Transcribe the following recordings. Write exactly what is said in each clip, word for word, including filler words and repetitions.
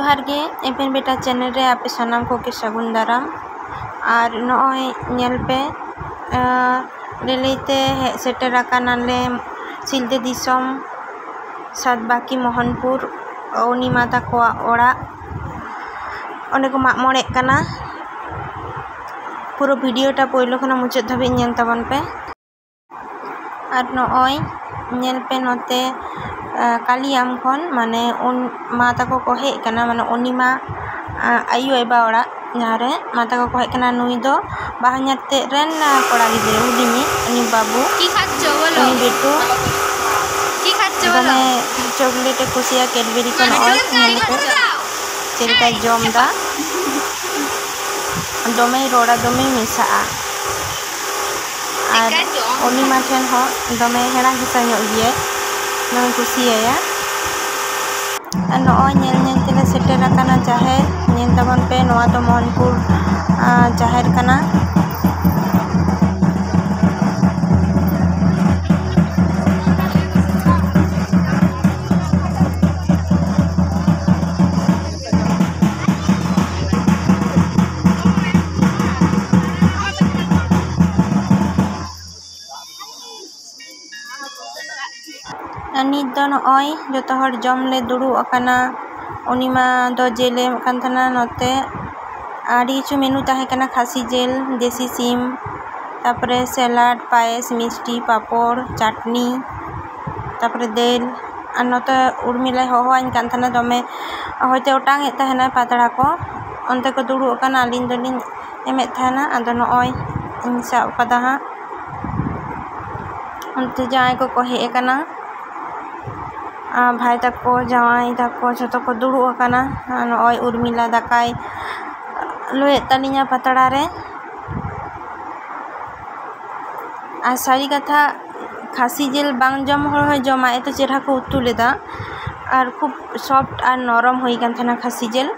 ᱡᱚᱦᱟᱨ ᱜᱮ, ᱮᱵᱷᱮᱱ ᱵᱮᱴᱟ ᱪᱮᱱᱮᱞ ᱨᱮ ᱟᱯᱮ ᱥᱟᱱᱟᱢ ᱠᱚᱜᱮ ᱥᱟᱹᱜᱩᱱ ᱫᱟᱨᱟᱢ᱾ ᱟᱨ ᱱᱚᱜᱼᱚᱭ ᱧᱮᱞ ᱯᱮ, ᱟᱸ, ᱞᱟᱹᱭ ᱞᱟᱹᱭ ᱛᱮ ᱦᱮᱡ ᱥᱮᱴᱮᱨ ᱟᱠᱟᱱᱟᱞᱮ ᱥᱤᱞᱫᱟᱹ ᱫᱤᱥᱚᱢ, ᱥᱟᱛ ᱵᱟᱹᱠᱤ ᱢᱳᱦᱚᱱᱯᱩᱨ, ᱚᱱᱤᱢᱟ ᱛᱟᱠᱚᱣᱟᱜ ᱚᱲᱟᱜ᱾ ᱚᱸᱰᱮ ᱠᱚ ᱢᱟᱜ ᱢᱚᱬᱮᱜ ᱠᱟᱱᱟ᱾ ᱯᱩᱨᱟᱹ ᱵᱷᱤᱰᱤᱭᱳᱴᱟ ᱯᱳᱭᱞᱳ ᱠᱷᱚᱱᱟᱜ ᱢᱩᱪᱟᱹᱫ ᱫᱷᱟᱹᱵᱤᱡ ᱧᱮᱞ ᱛᱟᱵᱚᱱ ᱯᱮ᱾ ᱟᱨ ᱱᱚᱜᱼᱚᱭ ᱧᱮᱞ ᱯᱮ ᱱᱚᱛᱮ, ᱟᱸ, ᱠᱟᱞᱤᱭᱟᱢ ᱠᱷᱚᱱ, ᱢᱟᱱᱮ, ᱩᱱ ᱢᱟ ᱛᱟᱠᱚ ᱠᱚ ᱦᱮᱡ ᱠᱟᱱᱟ, ᱢᱟᱱᱮ, ᱚᱱᱤᱢᱟ, ᱟᱸ, ᱟᱭᱳ ᱵᱟᱵᱟ ᱚᱲᱟᱜ, ᱡᱟᱦᱟᱸ ᱨᱮ ᱢᱟ ᱛᱟᱠᱚ ᱠᱚ ᱦᱮᱡ ᱠᱟᱱᱟ᱾ ᱱᱩᱭ ᱫᱚ ᱵᱟᱦᱚᱧᱦᱟᱨ ᱛᱮᱫ ᱨᱮᱱ, ᱟᱸ, ᱠᱚᱲᱟ ᱜᱤᱫᱽᱨᱟᱹ ᱦᱩᱰᱤᱧᱤᱡ, ᱩᱱᱤ ᱵᱟᱹᱵᱩ, ᱩᱱᱤ ᱵᱤᱴᱩ᱾ ᱫᱚᱢᱮ ᱪᱚᱠᱞᱮᱴ ᱮ ᱠᱩᱥᱤᱭᱟᱜᱼᱟ, ᱠᱮᱰᱵᱮᱨᱤ ᱠᱚ᱾ ᱱᱚᱜᱼᱚᱭ ᱧᱮᱞ ᱯᱮ ᱪᱮᱫ ᱞᱮᱠᱟᱭ ᱡᱚᱢ ᱮᱫᱟ, ᱫᱚᱢᱮᱭ ᱨᱚᱲᱟ, ᱫᱚᱢᱮᱭ ᱢᱮᱥᱟᱜᱼᱟ᱾ ᱟᱨ ᱚᱱᱤᱢᱟ ᱴᱷᱮᱱ ᱦᱚᱸ ᱫᱚᱢᱮ ᱦᱮᱲᱟ ᱜᱷᱮᱥᱟ ᱧᱚᱜ ᱜᱮᱭᱟᱭ, ᱫᱚᱢᱮ ᱠᱩᱥᱤᱭᱟᱭᱟ᱾ ᱟᱨ ᱱᱚᱜᱼᱚᱭ ᱧᱮᱞ ᱧᱮᱞ ᱛᱮᱞᱮ ᱥᱮᱴᱮᱨ ᱟᱠᱟᱱᱟ ᱡᱟᱦᱮᱨ᱾ ᱧᱮᱞ ᱛᱟᱵᱚᱱ ᱯᱮ, ᱱᱚᱣᱟ ᱫᱚ ᱢᱳᱦᱚᱱᱯᱩᱨ, ᱟᱸ, ᱡᱟᱦᱮᱨ ᱠᱟᱱᱟ᱾ ᱟᱨ ᱱᱤᱛ ᱫᱚ ᱱᱚᱜᱼᱚᱭ ᱡᱚᱛᱚ ᱦᱚᱲ ᱡᱚᱢ ᱞᱮ ᱫᱩᱲᱩᱵ ᱟᱠᱟᱱᱟ᱾ ᱚᱱᱤᱢᱟ ᱫᱚ ᱡᱤᱞᱮ ᱮᱢᱚᱜ ᱠᱟᱱ ᱛᱟᱦᱮᱱᱟ᱾ ᱱᱚᱛᱮ ᱟᱹᱰᱤ ᱠᱤᱪᱷᱩ ᱢᱮᱱᱩ ᱛᱟᱦᱮᱸ ᱠᱟᱱᱟ, ᱠᱷᱟᱹᱥᱤ ᱡᱤᱞ, ᱫᱮᱥᱤ ᱥᱤᱢ, ᱛᱟᱨᱯᱚᱨᱮ ᱥᱮᱞᱟᱰ, ᱯᱟᱭᱮᱥ, ᱢᱤᱥᱴᱤ, ᱯᱟᱯᱚᱲ, ᱪᱟᱴᱱᱤ, ᱛᱟᱨᱯᱚᱨᱮ ᱫᱟᱹᱞ᱾ ᱟᱨ ᱱᱚᱛᱮ ᱩᱨᱢᱤᱞᱟᱭ ᱦᱚᱦᱚᱣᱟᱹᱧ ᱠᱟᱱ ᱛᱟᱦᱮᱱᱟ, ᱫᱚᱢᱮ ᱦᱚᱭᱛᱮ ᱚᱴᱟᱝ ᱮᱫ ᱛᱟᱦᱮᱱᱟᱭ ᱯᱟᱛᱲᱟ ᱠᱚ᱾ ᱚᱱᱛᱮ ᱠᱚ ᱫᱩᱲᱩᱵ ᱟᱠᱟᱱᱟ, ᱟᱹᱞᱤᱧ ᱫᱚᱞᱤᱧ ᱮᱢᱮᱫ ᱛᱟᱦᱮᱱᱟ᱾ ᱟᱫᱚ ᱱᱚᱜᱼᱚᱭ ᱤᱧ ᱥᱟᱵ ᱠᱟᱫᱟ ᱦᱟᱸᱜ᱾ ᱚᱱᱛᱮ ᱡᱟᱶᱟᱭ ᱠᱚᱠᱚ ᱦᱮᱡ ᱟᱠᱟᱱᱟ᱾ ᱟᱨ ᱵᱷᱟᱭ ᱛᱟᱠᱚ, ᱡᱟᱶᱟᱭ ᱛᱟᱠᱚ ᱡᱷᱚᱛᱚ ᱠᱚ ᱫᱩᱲᱩᱵ ᱟᱠᱟᱱᱟ᱾ ᱟᱨ ᱱᱚᱜᱼᱚᱭ ᱩᱨᱢᱤᱞᱟ ᱫᱟᱠᱟᱭ ᱞᱩᱭᱮᱫ ᱛᱟᱹᱞᱤᱧᱟ ᱯᱟᱛᱲᱟ ᱨᱮ᱾ ᱟᱨ ᱥᱟᱹᱨᱤ ᱠᱟᱛᱷᱟ, ᱠᱷᱟᱹᱥᱤ ᱡᱤᱞ ᱵᱟᱝ ᱡᱚᱢ ᱦᱚᱲ ᱦᱚᱸᱭ ᱡᱚᱢᱟ, ᱮᱛᱚ ᱪᱮᱨᱦᱟ ᱠᱚ ᱩᱛᱩ ᱞᱮᱫᱟ᱾ ᱟᱨ ᱠᱷᱩᱵ soft ᱟᱨ ᱱᱚᱨᱚᱢ ᱦᱩᱭ ᱠᱟᱱ ᱛᱟᱦᱮᱱᱟ ᱠᱷᱟᱹᱥᱤ ᱡᱤᱞ᱾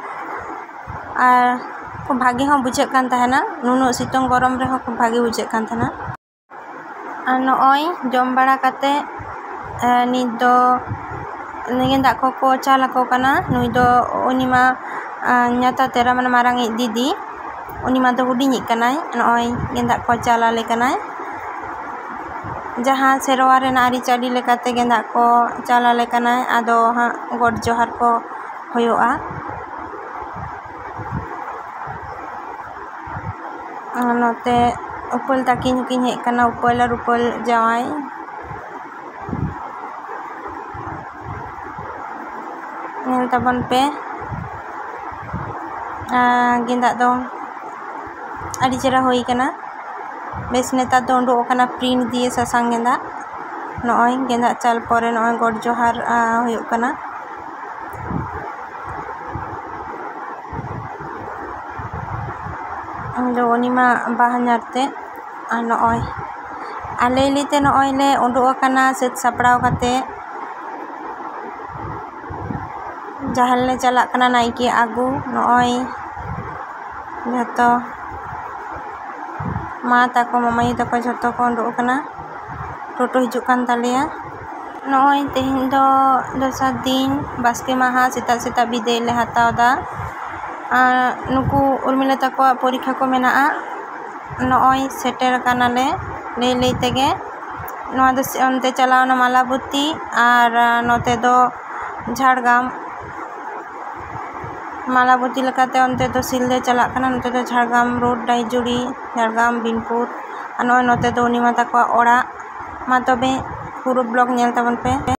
ᱟᱨ ᱠᱷᱩᱵ ᱵᱷᱟᱜᱮ ᱦᱚᱸ ᱵᱩᱡᱷᱟᱹᱜ ᱠᱟᱱ ᱛᱟᱦᱮᱱᱟ᱾ ᱱᱩᱱᱟᱹᱜ ᱥᱤᱛᱩᱝ ᱜᱚᱨᱚᱢ ᱨᱮᱦᱚᱸ ᱠᱷᱩᱵ ᱵᱷᱟᱜᱮ ᱵᱩᱡᱷᱟᱹᱜ ᱠᱟᱱ ᱛᱟᱦᱮᱱᱟ᱾ ᱟᱨ ᱱᱚᱜᱼᱚᱭ ᱡᱚᱢ ᱵᱟᱲᱟ ᱠᱟᱛᱮ, ᱮ, ᱱᱤᱛ ᱫᱚ ᱜᱮᱸᱫᱟᱜ ᱠᱚᱠᱚ ᱪᱟᱞ ᱟᱠᱚ ᱠᱟᱱᱟ᱾ ᱱᱩᱭ ᱫᱚ, ᱩᱱᱤ ᱢᱟ, ᱟᱸ, ᱧᱟᱛᱟ ᱛᱮᱨᱟ, ᱢᱟᱱᱮ ᱢᱟᱨᱟᱝᱤᱡ ᱫᱤᱫᱤ, ᱩᱱᱤ ᱢᱟ ᱫᱚ ᱦᱩᱰᱤᱧᱤᱡ ᱠᱟᱱᱟᱭ᱾ ᱱᱚᱜᱼᱚᱭ ᱜᱮᱸᱫᱟᱜ ᱠᱚ ᱪᱟᱞ ᱟᱞᱮ ᱠᱟᱱᱟᱭ᱾ ᱡᱟᱦᱟᱸ ᱥᱮᱨᱣᱟ ᱨᱮᱱᱟᱜ ᱟᱹᱨᱤᱪᱟᱹᱞᱤ ᱞᱮᱠᱟᱛᱮ ᱜᱮᱸᱫᱟᱜ ᱠᱚ ᱪᱟᱞ ᱟᱞᱮ ᱠᱟᱱᱟᱭ, ᱟᱫᱚ ᱦᱟᱸᱜ ᱜᱚᱰ ᱡᱚᱦᱟᱨ ᱠᱚ ᱦᱩᱭᱩᱜᱼᱟ᱾ ᱟᱨ ᱱᱚᱛᱮ ᱩᱯᱟᱹᱞ ᱛᱟᱹᱠᱤᱱ ᱦᱚᱸᱠᱤᱱ ᱦᱮᱡ ᱠᱟᱱᱟ, ᱩᱯᱟᱹᱞ ᱟᱨ ᱩᱯᱟᱹᱞ ᱡᱟᱶᱟᱭ᱾ ᱧᱮᱞ ᱛᱟᱵᱚᱱ ᱯᱮ, ᱟᱨ ᱜᱮᱸᱫᱟᱜ ᱫᱚ ᱟᱹᱰᱤ ᱪᱮᱦᱨᱟ ᱦᱩᱭ ᱠᱟᱱᱟ᱾ ᱵᱮᱥ, ᱱᱮᱛᱟᱨ ᱫᱚ ᱩᱰᱩᱠ ᱟᱠᱟᱱᱟ print ᱫᱤᱭᱮ ᱥᱟᱥᱟᱝ ᱜᱮᱸᱫᱟᱜ᱾ ᱱᱚᱜᱼᱚᱭ ᱜᱮᱸᱫᱟᱜ ᱪᱟᱞ ᱯᱚᱨᱮ ᱱᱚᱜᱼᱚᱭ ᱜᱚᱰ ᱡᱚᱦᱟᱨ, ᱟ, ᱦᱩᱭᱩᱜ ᱠᱟᱱᱟ᱾ ᱟᱫᱚ ᱩᱱᱤ ᱢᱟ ᱵᱟᱦᱧᱟᱨ ᱛᱮ, ᱟᱨ ᱱᱚᱜᱼᱚᱭ ᱟᱞᱮ ᱞᱟᱹᱭᱛᱮ ᱱᱚᱜᱼᱚᱭ ᱞᱮ ᱩᱰᱩᱠ ᱟᱠᱟᱱᱟ ᱥᱟᱹᱛ ᱥᱟᱯᱲᱟᱣ ᱠᱟᱛᱮ᱾ ᱡᱟᱦᱮᱨ ᱞᱮ ᱪᱟᱞᱟᱜ ᱠᱟᱱᱟ ᱱᱟᱭᱠᱮ ᱟᱹᱜᱩ᱾ ᱱᱚᱜᱼᱚᱭ ᱡᱷᱚᱛᱚ ᱢᱟ ᱛᱟᱠᱚ, ᱢᱟᱢᱟᱭᱩ ᱛᱟᱠᱚ ᱡᱷᱚᱛᱚ ᱠᱚ ᱩᱰᱩᱠ ᱟᱠᱟᱱᱟ᱾ ᱴᱳᱴᱳ ᱦᱤᱡᱩᱜ ᱠᱟᱱ ᱛᱟᱞᱮᱭᱟ᱾ ᱱᱚᱜᱼᱚᱭ ᱛᱮᱦᱮᱧ ᱫᱚ ᱫᱚᱥᱟᱨ ᱫᱤᱱ, ᱵᱟᱥᱠᱮ ᱢᱟᱦᱟ, ᱥᱮᱛᱟᱜ ᱥᱮᱛᱟᱜ ᱵᱤᱫᱟᱹᱭ ᱞᱮ ᱦᱟᱛᱟᱣ ᱮᱫᱟ᱾ ᱟᱨ ᱱᱩᱠᱩ ᱩᱨᱢᱤᱞᱟ ᱛᱟᱠᱚᱣᱟᱜ ᱯᱚᱨᱤᱠᱠᱷᱟ ᱠᱚ ᱢᱮᱱᱟᱜᱼᱟ᱾ ᱱᱚᱜᱼᱚᱭ ᱥᱮᱴᱮᱨ ᱟᱠᱟᱱᱟᱞᱮ ᱞᱟᱹᱭ ᱞᱟᱹᱭ ᱛᱮᱜᱮ᱾ ᱱᱚᱣᱟ ᱫᱚ ᱥᱮ-, ᱚᱱᱛᱮ ᱪᱟᱞᱟᱣᱱᱟ ᱢᱟᱞᱟᱵᱚᱛᱤ, ᱟᱨ, ᱟᱨ ᱱᱚᱛᱮ ᱫᱚ ᱡᱷᱟᱲᱜᱨᱟᱢ᱾ ᱢᱟᱞᱟᱵᱚᱛᱤ ᱞᱮᱠᱟᱛᱮ ᱚᱱᱛᱮ ᱫᱚ ᱥᱤᱞᱫᱟᱹ ᱪᱟᱞᱟᱜ ᱠᱟᱱᱟ, ᱱᱚᱛᱮ ᱫᱚ ᱡᱷᱟᱲᱜᱨᱟᱢ ᱨᱳᱰ, ᱰᱟᱹᱦᱤᱡᱩᱲᱤ, ᱡᱷᱟᱲᱜᱨᱟᱢ, ᱵᱤᱱᱯᱩᱨ᱾ ᱟᱨ ᱱᱚᱜᱼᱚᱭ ᱱᱚᱛᱮ ᱫᱚ ᱩᱱᱤᱢᱟ ᱛᱟᱠᱚᱣᱟᱜ ᱚᱲᱟᱜ᱾ ᱢᱟ ᱛᱚᱵᱮ ᱯᱩᱨᱟᱹ vlog ᱧᱮᱞ ᱛᱟᱵᱚᱱ ᱯᱮ᱾